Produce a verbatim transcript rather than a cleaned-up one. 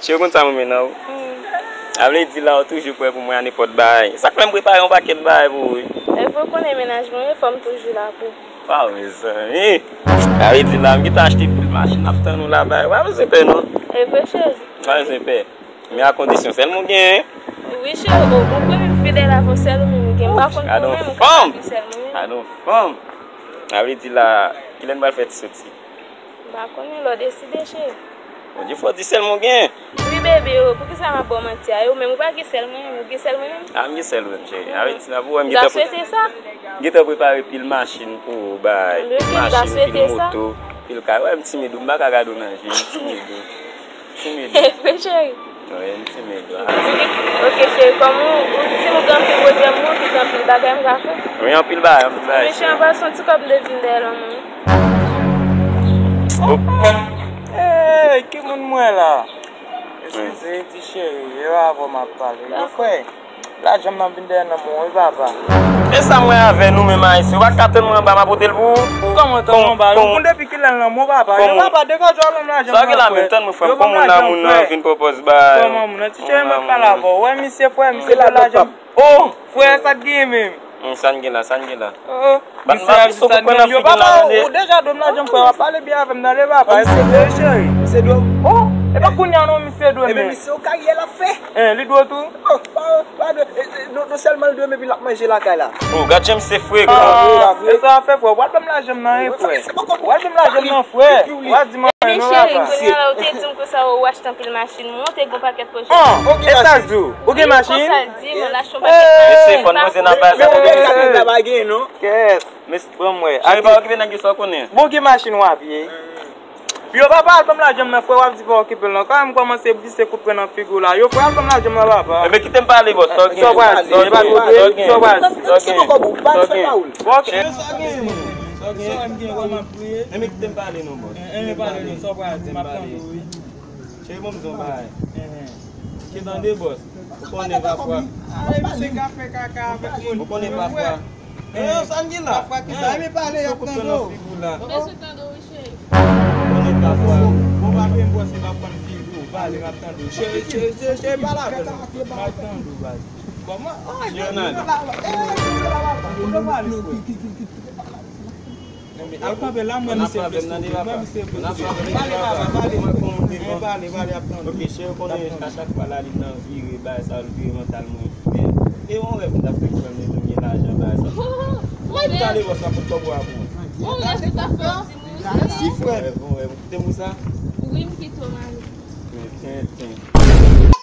Cheri, ou konn sa m renmen nan ou? Hmm. Sa vle di la, ou toujou prè pou mwen a nenpòt bagay. Sa k fè m prepare yon pakèt bagay pou ou, wi. E vre, ou konnen mennaj mwen, wi, fò m toujou la pou ou. Waw, mezanmi. Sa vle di la, m gentan achte pil machin, ap tann ou la, bay. Ou pa bezwen pè, non. E vre, cheri. Ou pa bezwen pè. Men a kondisyon, sèl mwen genyen. Wi, cheri, ou, ou konnen m fidèl avè w, sèl ou menm m gen. M pa konn pou mwen, m ka di sèl mwen menm. Gad on fanm. Sa vle di la, kilè n pral fè ti soti? M pa konnen, lè w deside, cheri. Bondye fè w di sèl mwen gen. Wi, bebe, o, poukisa m ap ba w manti a? E ou menm, ou pa gen sèl mwen menm, ou gen sèl mwen menm? A, m gen sèl ou menm, cheri. Avèk ti la pou wè m gentan pre-, m gentan prepare pil machin pou ou, bay. Pil machin, pil moto, pil kay. Wè m timid ou, m pa ka gade w nan je, m timid ou. Timid ou. Vre, cheri. Wi, m timid ou. Ok, cheri, kòm ou, ou di m ou gen anpil pwoblèm, ou gen anpil bagay m ka fè. Wi, anpil bagay, anpil bagay. Mesye, an pasan, ti kòb m te vin dèyè lanmou. Hey, ki moun m wè la? Eskize, ti cheri, e avè w m ap pale. Wi, frè, lajan m nan vin dèyè nan men w, wi, papa. E sa m wè avè nou menm Ayisyen, ou pa ka tann mwen anba, m a pote l pou ou. Kòman tann mwen anba? Yon moun depi kilè l nan men w, papa? Yo, papa, degaje w, ban m lajan m nan, frè. Sa w gen la menm, tann mwen, frè, m. Kòman moun nan, moun nan vin pwopòz bay. Kòman moun nan? Ti cheri, m ap pale avè w. Wè, misye, frè, misye, ban m lajan m. Oh! Frè, sa k genyen menm? Hmm, sa n gen la, sa n gen la? Oh, oh. Ban m misye, sa k genyen? Yo, papa, ou deja dwe m lajan, frè, w ap pale byen avè m, tande, papa. Misye dwe, cheri. Misye dwe. Oh, e pa kounye a non, misye dwe, men. Ebyen, misye, yon karyè l ap fè. Eh, li dwe tou? Oh, pa, pa dwe. Eh, eh, non, non sèlman l dwe, men epi l ap manje lakay la. Oh, gad jan misye fre, ah, e sa w ap fè, frè. W ap ban m lajan m nan, wi, frè. W ap ban m lajan m nan, frè. W ap di m anyen non, papa. Cheri, kounye a la, ou te di m konsa, ou achte anpil machin, mwen, ou te gen yon pakèt pwojè. Ah, e sa l di w? Ou gen machin? Konsa l di m, l achte yon pakèt machin. Mesye, fò n wè si n ap bay sa, mesye. Kèt. Mesye, ban m wè. Cheri, pa okipe nèg yo, sa w konnen. Bon, gen machin w ap ye. Yo, papa, al ban m lajan m nan, frè, w ap di pa okipe l non. Kanmenm, kòmanse vise kout pwen nan figi w la. Yo, frè, al ban m lajan m nan, papa. Ebyen, kite m pale, bòs. Sa w gen? Sa w pral di? Sa w gen? Sa w gen? Sa w gen? Bon, ok. Sa w gen? Sa w gen? Sa w gen? Wè m ap kriye. Ebyen, kite m pale non, bòs. Enhen, pale non, sa w pral di, m ap tande w, wi. Cheri, ban m di w yon bagay. Enhen. Ke tande, bòs. Ou konnen pafwa. Ay, misye ka fè kaka avèk moun. Ou konnen pafwa. Eh, sa n gen la? Pafwa ki sa? Ebyen pale, y ap tande w. Ou konnen pafwa. Bon, pa peye m bwè, se m ap pran figi w. Pale, m ap tande w. Cheri, cheri, cheri, cheri, pale avè l. M ap tande w, baz. Bon, mwen, oh, Leonard. Al kanpe la, mwen misye vle sou mwen misye vle sou pale, papa, pale. Mwen pale, pale, ap tande. Ok, cheri, ou konnen a chak fwa la, li nan vire, bay sa, l vire mantal mwen. Men, e yon rèv m t ap fè frè m, li vin gen lajan, bay sa. Mwen tande bòs la pou kòb ou a pou mwen. Yon rèv ou t ap fè, ou di m wi. Mèsi, frè. Yon rèv, yon rèv. Ou kite m pou sa? Wi, m kite w, mari. Men tenten.